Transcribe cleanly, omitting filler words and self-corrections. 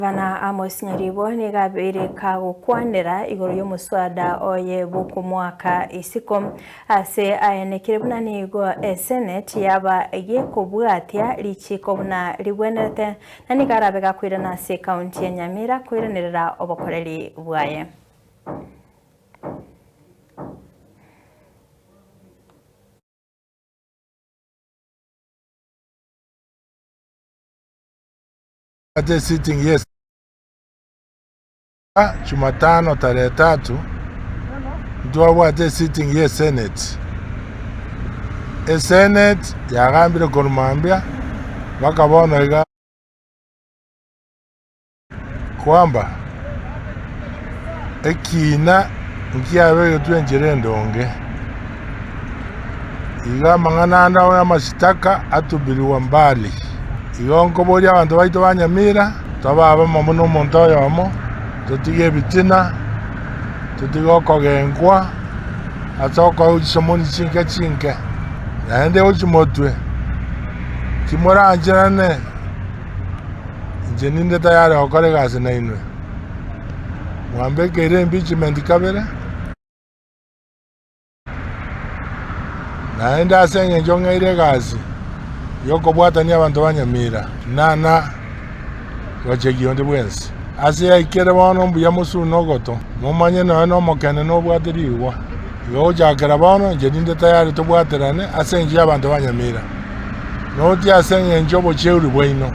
Gavana Amos Nyaribo nigo abeire kagokwanera igoro y'omoswada oye bw'okomoaka isiko ase aenekire buna nigo eseneti yaba gekobwatia richiko buna ribwenerete na nigo arabe gakoirana ase ekaunti ya Nyamira koiranerera obokoreri bwaye. Ase sitting ye Jumatano tarehe tatu ntwabwate esitting ye senate. Esenate yagambire korwa mambia mpaka bono iga kwamba ekina nkiabegetwe enchera endonge. Iga amang'ana ande y'amasitaka atubirigwa mbali. Igo nkoboria abanto baito ba Nyamira, tobe abamo buna omonto oyomo, totige ebitina, totige okogenkwa ase okoegwa chisomoni chinke chinke, naende gochia motwe, timorancherane, inche ninde tayari gokora egasi nainwe. Mwambekeire impeachment kabere. Naende ase engencho ng'eire egasi y'okobwatania abanto ba Nyamira, nana gochegia onde bwensi. Ase yaikire bono mbuya mosune ogoto, momanye nonya nomokene nobwate rigwa. Igo gochakera bono inche ninde tayari tobwaterane ase engencho y'abanto ba Nyamira, noti ase engencho y'obocheuri bwaino.